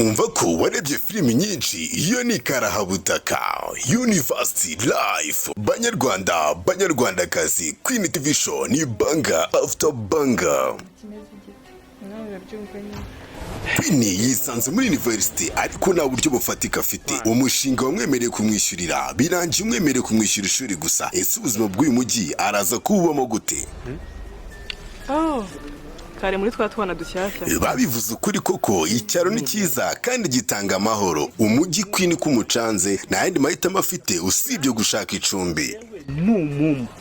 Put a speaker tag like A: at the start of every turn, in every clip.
A: Umva ko warebye filimi nyinshi, iyo ni karahabutaka. University Life. Banyarwanda, Banyarwandakazi, Queen TV Show ni banger after banger.
B: Kimeze gite? Nawe urabyumva nyine.
A: Queen yisanze muri university, ariko nta buryo bufatika afite. Umushinga wamwemereye kumwishyurira birangiye umwemereye kumwishyura ishuri gusa. Ese ubuzima bw'uyu mujyi araza kuwubamo gute?
B: Oh, kare muri twa twana dushyashya.
A: Babivuze ukuri koko, icyaro ni cyiza kandi gitanga amahoro. Umujyi Queen k'umucanze, nta yandi mahitamo afite usibye gushaka icumbi.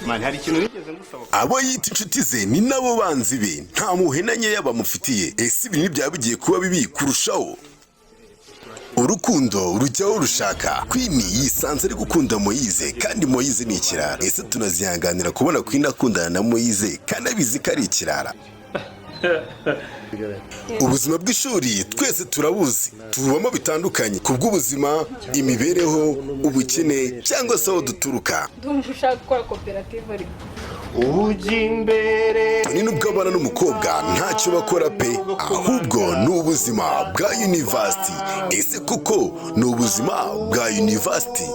C: Man, hari ikintu nigeze ngusaba?
A: Abo yita inshuti ze ni nabo banzi be, nta muhena nkeya bamufitiye. Ese ibintu byaba bigiye kuba bibi kurushaho? Urukundo rujyaho rushaka. Queen yisanze ari gukunda Moyize, kandi Moyize ni ikirara. Ese tunazihanganira kubona Queen akundana na Moyize kandi abizi ko ari ikirara? Ubuzima bw'ishuri twese turabuzi, tububamo bitandukanye ku bw'ubuzima, imibereho, ubukene cyangwa se aho duturuka.
B: Ndumva ushaka gukora koperative, ariko
C: Ujya imbere.
A: Toni nubwo abana n'umukobwa ntacyo bakora pe, ahubwo ni ubuzima bwa university. Ese koko ni ubuzima bwa university?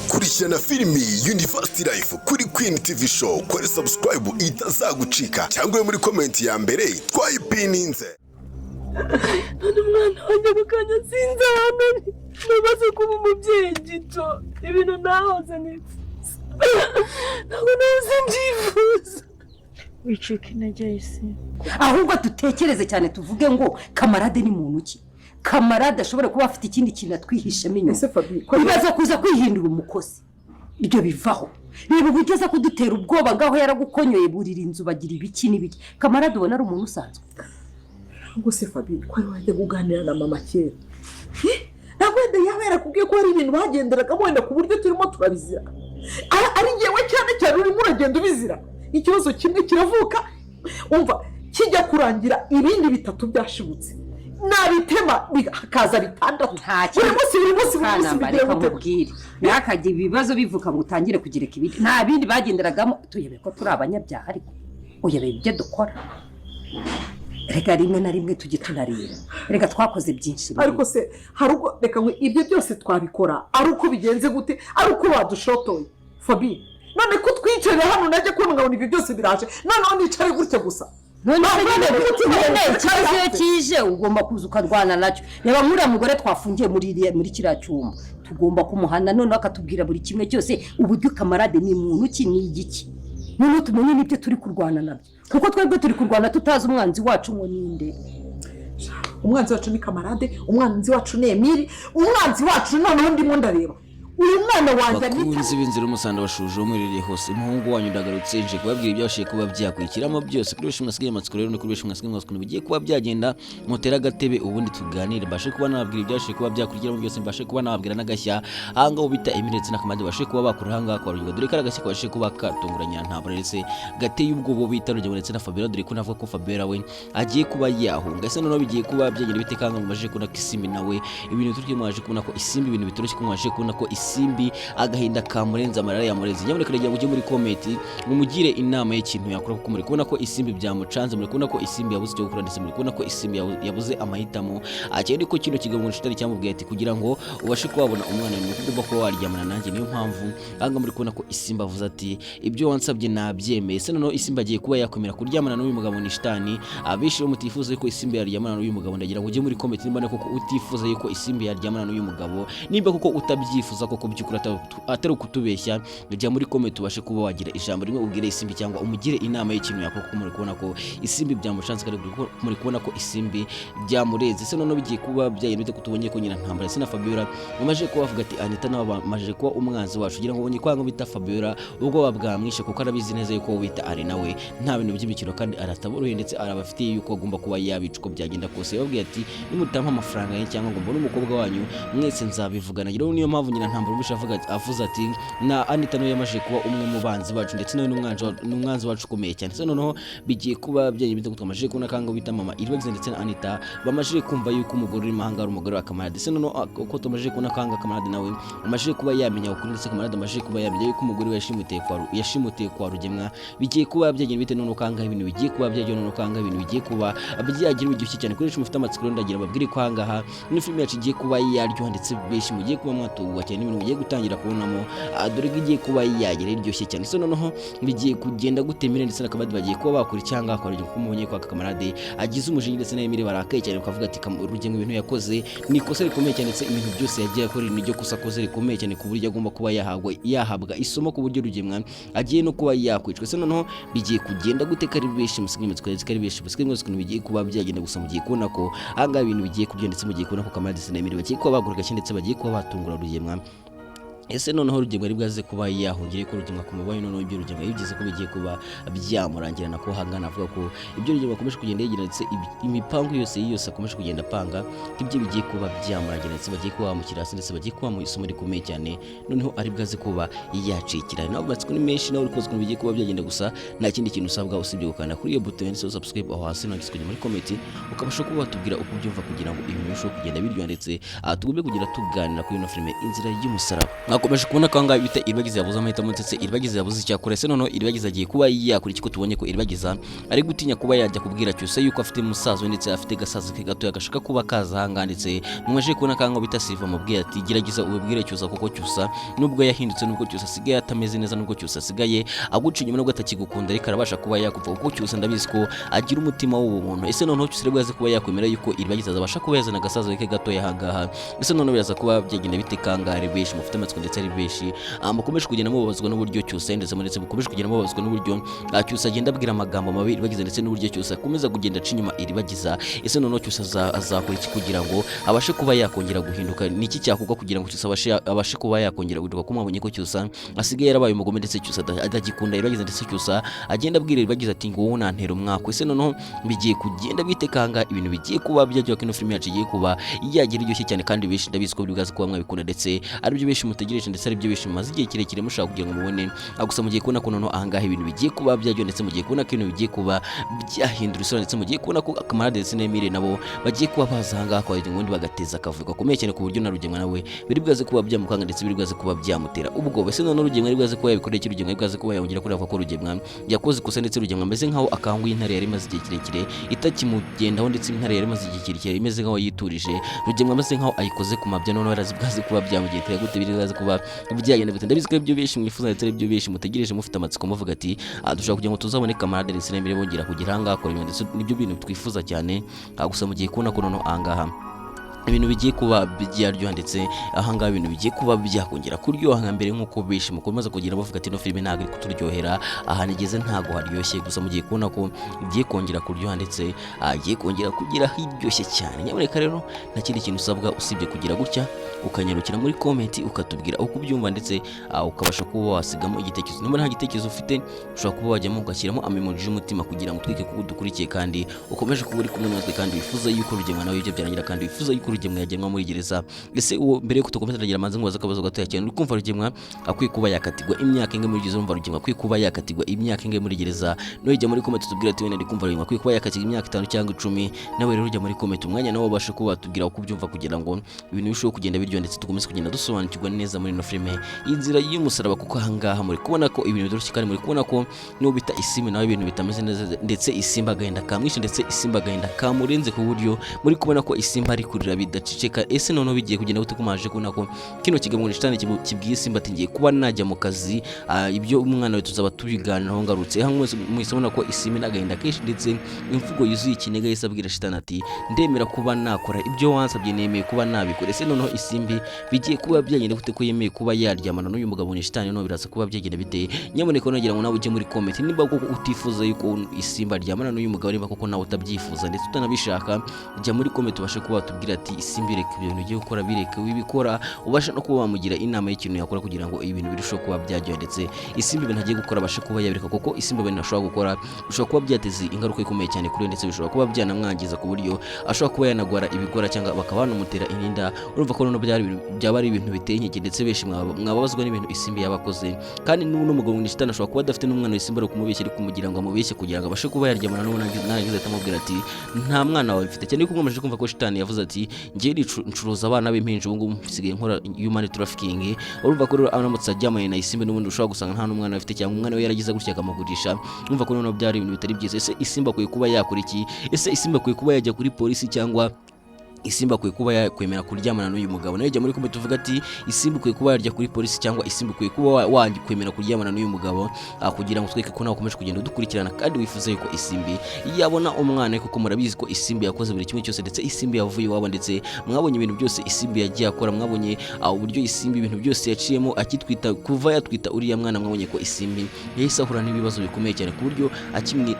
A: Kurikirana filimi University Life kuri Queen TV Show. Kora subscribe itazagucika, cyangwa muri comment ya mbere twayipininze.
D: None umwana wanjye ako kanya sinzi ahantu ari. Namaze kuba umubyeyi gito, ibintu nahoze nifuza ntabwo nahoze mbyifuza.
E: Wicika intege isi.
F: Ahubwo dutekereze cyane, tuvuge ngo Kamarade ni muntu ki? Kamarade ashobora kuba afite ikindi kintu atwihishemo inyuma.
G: Ese Fabi, ko
F: Ibibazo kuza kwihindura umukozi, ibyo bivaho. Reba uburyo aza kudutera ubwoba, ngaho yaragukonyoye, burira inzu, bagira ibiki n'ibiki. Kamarade ubona ari umuntu usanzwe?
G: Ahubwo se Fabi, ko ari wajya kuganira na mama kera? Eh, ntabwo wenda yaba yarakubwiye ko hari ibintu bagenderagamo, wenda ku buryo turimo turabizira? Ari ngewe cyane cyane urimo uragenda ubizira. Ikibazo kimwe kiravuka, umva kijya kurangira ibindi bitatu byashibutse, nabitema hakaza bitandatu.
F: Nta
G: Buri munsi, buri munsi, buri munsi.
F: Kanamba,
G: Bigira
F: reka
G: gute?
F: nkubwire, ntihakajye ibibazo bivuka ngo utangire kugereka ibindi. Nta bindi bagenderagamo. Tuyebe ko turi abanyabyaha, ariko uyobeye ibyo dukora. Reka rimwe na rimwe tujye tunarira. Reka twakoze byinshi bibi.
G: Ariko se hari ubwo, reka ngo ibyo byose twabikora ari uko bigenze gute? Ari uko badushotoye, Fabi? None ko twicarira hano, najya kubona nkabona ibyo byose biraje, noneho nicare gutya gusa?
F: None se
G: Ntabwo
F: nyine
G: umutima
F: nyine
G: wanjye
F: ikibazo iyo
G: utari
F: kije ugomba kuza ukarwana nacyo. Reba nk'uriya mugore twafungiye muri kiriya cyumba, tugomba kumuhana, noneho akatubwira buri kimwe cyose, uburyo Kamarade ni muntu ki, ni igiki, noneho tumenye n'ibyo turi kurwana nabyo, kuko twebwe turi kurwana tutazi umwanzi wacu ngo ninde.
G: Umwanzi wacu ni Kamarade, umwanzi wacu ni Emili, umwanzi wacu noneho ndimo ndareba uyu mwana wanjye Anita.
H: Bakunzi b'inzira y'umusanda, bashuje muherereye hose, umuhungu wanyu ndagarutse, nje kubabwira ibyabashije kuba byakurikiramo byose. Kuri benshi mwasigaye amatsiko rero, ni kuri benshi mwasigaye amatsiko bigiye kuba byagenda, mutere agatebe ubundi tuganire, mbashe kuba nababwira ibyabashije kuba byakurikiramo byose, mbashe kuba nababwira n'agashya ahangaha bita Emili ndetse na Kamarade bashe kuba bakora ahangaha kwa Rugero, dore ko ari agashya kabashe kuba katunguranya ntabwo ndetse gateye ubwoba bita Rugero ndetse na Fabiola, dore ko navuga ko Fabiola we agiye kuba yahunga. Ese noneho bigiye kuba byagenda bite? Kanga mubashe kubona ko Isimbi nawe ibintu turi mwaje kubona ko Isimbi ibintu bitoroshye, ko mwaje kubona ko Isimbi agahinda kamurenze, amarira yamurenze. Nyamuneka rero ujye muri comment mumugire inama y'ikintu yakora, kuko muri kubona ko Isimbi byamucanze, muri kubona ko Isimbi yabuze icyo gukora, ndetse muri kubona ko Isimbi yabuze amahitamo. Akende ko kino kigabo mu shitani cyamubwiye ati: "Kugira ngo ubashe kuba wabona umwana ni uko ugomba kuba waryamana nanjye." Niyo mpamvu ahangaha muri kubona ko Isimbi avuze ati: "Ibyo wansabye nabyemeye." Ese noneho Isimbi agiye kuba yakwemera kuryamana n'uyu mugabo ni shitani? Abenshi rero mutifuza ko Isimbi yaryamana n'uyu mugabo, ndagira ngo ujye muri comment nimba koko utifuza yuko Isimbi yaryamana n'uyu mugabo. Nimba koko utabyifuza koko by'ukuri, atari ukutubeshya, jya muri comment ubashe kuba wagira ijambo rimwe ubwire Isimbi cyangwa umugire inama y'ikintu yakora, kuko muri kubona ko Isimbi byamucanze kandi muri kubona ko Isimbi byamurenze. Ese noneho bigiye kuba byagenda bite, ko tubonye ko nyina ntambara ndetse na Fabiola bamaze kuba bavuga ati Anita nawe bamaze kuba umwanzi wacu, kugira ngo ubonye ko bita Fabiola ubwoba bwamwishe, kuko arabizi neza yuko wita ari nawe nta bintu by'imikino kandi arataboroheye, ndetse arabafitiye yuko agomba kuba yabica uko byagenda kose. Yababwiye ati: "Nimutampa amafaranga ye cyangwa ngo mbone umukobwa wanyu, mwese nzabivugana." Rero niyo mpamvu nyina ntambara ntambara umvisha avuga avuze ati na Anita nawe yamaze kuba umwe mu banzi bacu, ndetse nawe n'umwanzi wacu ukomeye cyane. Ese noneho bigiye kuba byagenda bite? Twamaze kubona kanga bita mama Iribagiza ndetse na Anita bamaze kumva yuko umugore urimo ahangaha ari umugore wa Kamarade. Ese noneho uko tumaze kubona kanga Kamarade nawe amaze kuba yamenya ukuri, ndetse Kamarade amaze kuba yamenya yuko umugore we yashimutiye kwa Rugemwa, bigiye kuba byagenda bite? Noneho kanga ibintu bigiye kuba byagenda, noneho kanga ibintu bigiye kuba byagira uburyoshye cyane. Kuri mufite amatsiko rero, ndagira babwire ko ahangaha ino filime yacu igiye kuba yaryoha, ndetse benshi mugiye kuba mwatungurwa cyane n'ibintu mugiye gutangira kubonamo, dore ko igiye kuba yagira iryoshye cyane. So noneho bigiye kugenda gute? Emile ndetse na Kamarade bagiye kuba bakora icyanga kwa Rugemwa, kuko mubonye ko aka Kamarade agize umujinya, ndetse na Emile barakaye cyane, bakavuga ati Rugemwa ibintu yakoze ni ikosa rikomeye cyane, ndetse ibintu byose yagiye akora ni ryo kosa akoze rikomeye cyane, ku buryo agomba kuba yahabwa isomo, ku buryo Rugemwa agiye no kuba yakwicwa. Ese noneho bigiye kugenda gute? Kari benshi musigaye mwese, kari benshi musigaye mwese ukuntu bigiye kuba byagenda. Gusa mugiye kubona ko ahangaha ibintu bigiye kubyenda, ndetse mugiye kubona ko Kamarade ndetse na Emile bagiye kuba baguruka cyane, ndetse bagiye kuba batungura Rugemwa. Ese noneho Rugemwa ari bwaze kuba yahungira ko Rugemwa kumubaye? Noneho ibyo Rugemwa yibyize ko bigiye kuba byamurangirana, ko hangana avuga ko ibyo Rugemwa akomeje kugenda yigira, ndetse imipango yose akomeje kugenda apanga, ibyo bigiye kuba byamurangira, ndetse bagiye kuba bamushyira hasi, ndetse bagiye kuba mu isomo rikomeye cyane, noneho ari bwaze kuba yacikira. Nawe amatsiko ni menshi, nawe uri kubaza ukuntu bigiye kuba byagenda. Gusa nta kindi kintu usabwa usibye gukanda kuri iyo buto yanditseho subscribe aho hasi, nanditse kujya muri comment, ukabasha kuba watubwira uko ubyumva, kugira ngo ibintu birusheho kugenda biryoha, ndetse tugombe kugira tuganira kuri ino filime Inzira y'Umusaraba. Mwakomeje kubona ko ahangaha bita Iribagiza yabuze amahitamo, ndetse Iribagiza yabuze icyakora. Ese noneho Iribagiza agiye kuba yakora iki, ko tubonye ko Iribagiza ari gutinya kuba yajya kubwira Cyusa yuko afite musaza we, ndetse afite gasaza ke gatoya gashaka kuba kaza ahangaha? Ndetse mwaje kubona ko ahangaha bita Silva amubwiye ati gerageza ubibwire Cyusa, kuko Cyusa nubwo yahindutse, nubwo Cyusa asigaye atameze neza, nubwo Cyusa asigaye aguca inyuma, nubwo atakigukunda, ariko arabasha kuba yakumva, kuko Cyusa ndabizi ko agira umutima w'ubumuntu. Ese noneho Cyusa rero azi kuba yakwemera yuko Iribagiza azabasha kuba yazana agasaza ke gatoya ahangaha? Ese noneho biraza kuba byagenda bite? Kangare benshi mufite amatsiko, ndetse ari benshi mukomeje kugenda mubabazwa n'uburyo Cyusa ndetse mukomeje kugenda mubabazwa n'uburyo Cyusa agenda abwira amagambo mabi Iribagiza, ndetse n'uburyo Cyusa akomeza kugenda aca inyuma Iribagiza. Ese noneho Cyusa azakora iki kugira ngo abashe kuba yakongera guhinduka? Ni iki cyakorwa kugira ngo Cyusa abashe kuba yakongera guhinduka, kuko mwabonye ko Cyusa asigaye yarabaye umugome, ndetse Cyusa atagikunda Iribagiza, ndetse Cyusa agenda abwira Iribagiza ati ngo wowe nantera umwaka. Ese noneho bigiye kugenda bite? Kanga ibintu bigiye kuba byaryoha, ko ino filime yacu igiye kuba yagira iryoshye cyane, kandi benshi ndabizi ko buri bwaza kuba mwabikunda, ndetse aribyo benshi mutegereje, ndetse aribyo benshi mumaze igihe kirekire mushaka kugira ngo mubone. Gusa mugiye kubona ko noneho ahangaha ibintu bigiye kuba byaryoha, ndetse mugiye kubona ko ibintu bigiye kuba byahindura isura, ndetse mugiye kubona ko Kamarade ndetse na Emile nabo bagiye kuba baza ahangaha kwa ubundi bagateza akavuyo gakomeye cyane, ku buryo na Rugemwa nawe biri bwaze kuba byamukanga, ndetse biri bwaze kuba byamutera ubwoba. Ese noneho Rugemwa ari bwaze kuba yabikoreye iki? Rugemwa ari bwaze kuba yongera kureba ko Rugemwa yakoze ikosa, ndetse Rugemwa ameze nkaho akanguye intare yari imaze igihe kirekire itakimugendaho, ndetse intare yari imaze igihe kirekire imeze nkaho yiturije, Rugemwa ameze nkaho ayikoze ku mabya. Noneho yarazi bwaze kuba byamugendera gute? Biri bwaze kuba byagenda gute? Ndabizi ko aribyo benshi mwifuza, ndetse aribyo benshi mutegereje mufite amatsiko, muvuga ati dushobora kugira ngo tuzabone Kamarade ndetse na Emile bongera kugira ahangaha kora ibintu, ndetse nibyo bintu twifuza cyane. Gusa mugiye kubona ko noneho ahangaha ibintu bigiye kuba byaryoha, ndetse ahangaha ibintu bigiye kuba byakongera kuryoha nka mbere, nk'uko benshi mukomeza kugira bavuga ati ino filime ntabwo iri kuturyohera, ahantu igeze ntabwo haryoshye. Gusa mugiye kubona ko igiye kongera kuryoha, ndetse igiye kongera kugira hiryoshye cyane. Nyamuneka rero nta kindi kintu usabwa usibye kugira gutya ukanyarukira muri comment, ukatubwira uko ubyumva, ndetse ukabasha kuba wasigamo igitekerezo. Niba nta gitekerezo ufite, ushobora kuba wajyamo ugashyiramo amemoji y'umutima kugira ngo utwike kuko udukurikiye kandi ukomeje kuba uri kumwe natwe, kandi wifuza yuko Rugemwa nawe ibyo byarangira, kandi wifuza yuko Rugemwa yajyanwa muri gereza. Ese uwo mbere yuko dukomeza, ndagira manze nkubaza akabazo gatoya cyane: uri kumva Rugemwa akwiye kuba yakatirwa imyaka ingahe muri gereza? Urumva Rugemwa akwiye kuba yakatirwa imyaka ingahe muri gereza? Nujya muri comment tubwira ati wenda ndi kumva Rugemwa akwiye kuba yakatirwa imyaka 5 cyangwa 10. Nawe rero ujya muri comment, umwanya nawe ubashe kuba watubwira uko ubyumva, kugira ngo ibintu birusheho kugenda biryoha, ndetse dukomeze kugenda dusobanukirwa neza muri ino filime Inzira y'Umusaraba, kuko ahangaha muri kubona ko ibintu byoroshye, kandi muri kubona ko n'uwo bita Isimbi nawe ibintu bitameze neza, ndetse Isimba agahinda kamwishe, ndetse Isimba agahinda kamurenze, ku buryo muri kubona ko Isimba ari kurira bidaceceka. Ese noneho bigiye kugenda gute, ko maje kubona ko kino kigabo ngo shitani kibwiye Isimba ati ngiye kuba najya mu kazi, ibyo umwana we tuzaba tubiganiraho ngarutse? Hano mwese muhise mubona ko Isimbi n'agahinda kenshi, ndetse imvugo yuzuye ikiniga, yahise abwira shitani ati ndemera kuba nakora ibyo wansabye, nemeye kuba nabikora. Ese noneho Isimbi bigiye kuba byagenda gute, ko yemeye kuba yaryamana n'uyu mugabo ni shitani? Noneho biraza kuba byagenda bite? Nyamuneka nagira ngo nawe ujye muri comment, niba koko utifuza yuko Isimba aryamana n'uyu mugabo, niba koko nawe utabyifuza ndetse utanabishaka, jya muri comment ubashe kuba watubwira ati ati Isimbi, reka ibyo bintu ugiye gukora, bireke, wibikora. Ubasha no kuba wamugira inama y'ikintu yakora kugira ngo ibintu birusheho kuba byaryoha, ndetse Isimbi ibintu agiye gukora abashe kuba yabireka, kuko Isimbi ibintu ashobora gukora bishobora kuba byateza ingaruka ikomeye cyane kuri we, ndetse bishobora kuba byanamwangiza ku buryo ashobora kuba yanagwara ibigora cyangwa bakaba banamutera inda. Urumva ko noneho byaba ari ibintu biteye inkeke, ndetse benshi mwababazwa n'ibintu Isimbi yaba akoze. Kandi n'uno mugabo ngo ni shitani, ashobora kuba adafite n'umwana w'Isimbi, ari kumubeshya, ari kumugira ngo amubeshye kugira ngo abashe kuba yaryamana n'uwo, narangiza ahita amubwira ati nta mwana wawe mfite. Cyane ko nkomeje kumva ko shitani yavuze ati njye ncuruza abana b'impinja, ubu ngubu nsigaye nkora human trafficking. Urumva ko rero aramutse aryamanye na Isimbi, n'ubundi ushobora gusanga nta n'umwana afite, cyangwa umwana we yaragize gutya akamugurisha. Urumva ko noneho byari ibintu bitari byiza. Ese Isimbi akwiye kuba yakora iki? Ese Isimbi akwiye kuba yajya kuri polisi, cyangwa Isimbi akwiye kuba yakwemera kuryamana n'uyu mugabo? Nawe jya muri comment tuvuga ati Isimbi ukwiye kuba yarya kuri polisi, cyangwa Isimbi ukwiye kuba wakwemera kuryamana n'uyu mugabo, kugira ngo twereke ko nawe ukomeje kugenda udukurikirana kandi wifuza yuko Isimbi yabona umwana we, kuko murabizi ko Isimbi yakoze buri kimwe cyose, ndetse Isimbi yavuye iwabo, ndetse mwabonye ibintu byose Isimbi yagiye akora. Mwabonye uburyo Isimbi ibintu byose yaciyemo akitwita, kuva yatwita uriya mwana. Mwabonye ko Isimbi yahise ahura n'ibibazo bikomeye cyane, ku buryo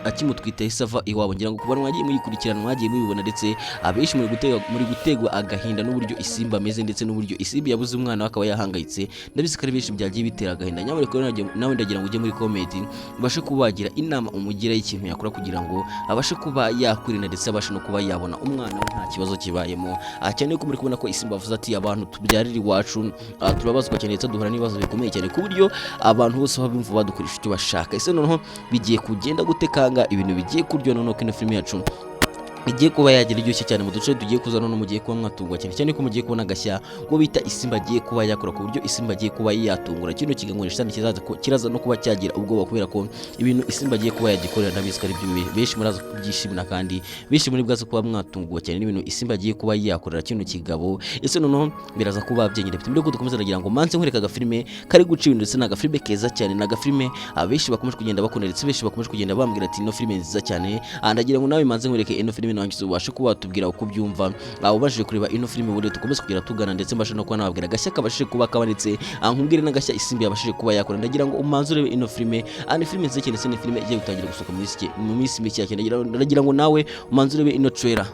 H: akimutwita yahise ava iwabo. Ngira ngo ku bantu mwagiye muyikurikirana mwagiye mubibona, ndetse abenshi muri gutegwa agahinda n'uburyo Isimbi ameze, ndetse n'uburyo Isimbi yabuze umwana we akaba yahangayitse. Ndabizi ko ari benshi byagiye bitera agahinda. Nyamuneka rero nawe ndagira ngo ujye muri comment ubashe kubagira inama umugira y'ikintu yakora kugira ngo abashe kuba yakwirinda, ndetse abashe no kuba yabona umwana we nta kibazo kibayemo. Cyane ko muri kubona ko Isimbi avuze ati abantu tubyarira iwacu turabazwa cyane, ndetse duhura n'ibibazo bikomeye cyane, ku buryo abantu bose baba bumva badukoresha icyo bashaka. Ese noneho bigiye kugenda gute? Kanga ibintu bigiye kuryoha, noneho ko ino filime yacu igiye kuba yagira iryoshye cyane mu duce tugiye kuza. None mugiye kuba mwatungwa cyane cyane ko mugiye kubona agashya ngo bita Isimbi agiye kuba yakora, ku buryo Isimbi agiye kuba yatungura kino kigango shitani kiraza no kuba cyagira ubwoba, kubera ko ibintu Isimbi agiye kuba yagikorera ndabizi ko ari byo benshi muraza kubyishimira, kandi benshi muri bwaza kuba mwatunguwe cyane n'ibintu Isimbi agiye kuba yakorera kino kigabo. Ese noneho biraza kuba byenyine bite? Mbere yuko dukomeza, ndagira ngo manze nkwereka agafilime kari guca ibintu, ndetse ni agafilime keza cyane, ni agafilime abenshi bakomeje kugenda bakunda, ndetse benshi bakomeje kugenda bambwira ati ino filime nziza cyane. Ndagira ngo nawe manze nkwereke ino filime, nawe ubashe kuba watubwira uko ubyumva. Ubashije kureba ino filime, ubundi dukomeze kugera tugana, ndetse mbashe no kuba nababwira agashya kabashije kuba kabonetse, nkubwire n'agashya Isimbi yabashije kuba yakora. Ndagira ngo umanze urebe ino filime. Ni filime nziza cyane, ndetse ni filime igiye gutangira gusohoka mu minsi mike cyane. Ndagira ngo nawe umanze urebe ino trailer.